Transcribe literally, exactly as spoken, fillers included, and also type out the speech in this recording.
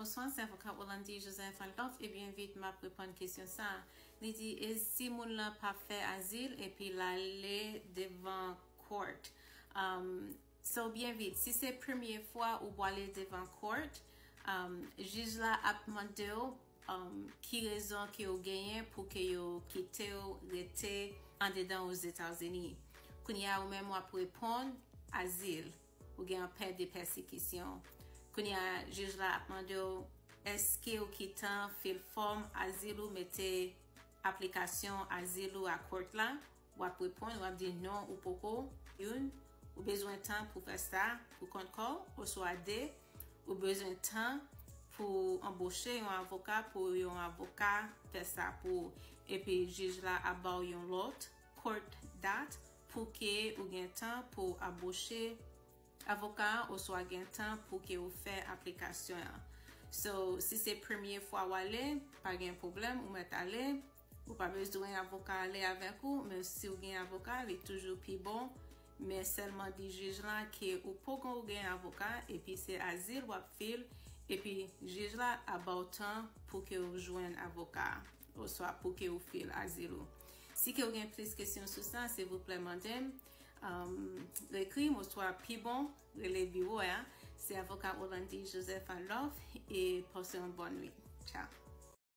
Bonswa, se avoka Orlandy Joseph Adolphe, e byen vit m ap reponn kesyon sa. Li di, e si moun lan pa fè azil epi l ale devan court? Um, so, byen vit, si se premye fwa ou pwale devan court, um, jij la ap mande w, um, ki rezon ke ou genyen pou ke yo kite w rete andedan Ozetazini. Kounye a, ou menm w ap reponn azil, ou gen pè de pèsekisyon. Kounye a, jij la ap mande w, èske ou gentan fil fòm azil ou, mete aplikasyon azil ou a court la? W ap reponn, w ap di non, ou poko. Youn, ou bezwen tan pou fè sa pou kont kò w, oswa de, ou bezwen tan pou anboche yon avoka, pou yon avoka fè sa pou ou. Epi jij la ap ba w yon lòt court date pou ke ou gen tan pou anboche avoka a, oswa gen tan pou ke ou fè aplikasyon an. So, si se premye fwa w ale, pa gen pwoblèm, ou mèt ale. Ou pa bezwen avoka ale avèk ou, men si w gen avoka, li toujou pi bon. Men sèlman di jij la ke ou poko gen avoka, epi se azil w ap fil, epi jij la ap ba w tan pou ke ou jwenn avoka, oswa pou ke ou fil azil ou. Si ke ou gen plis kesyon sou sa, silvouplè mande m, um, ekri m, oswa pi bon, rele biwo a. Se avoka Orlandy Joseph Adolphe, e pase yon bòn nwit. Tchao.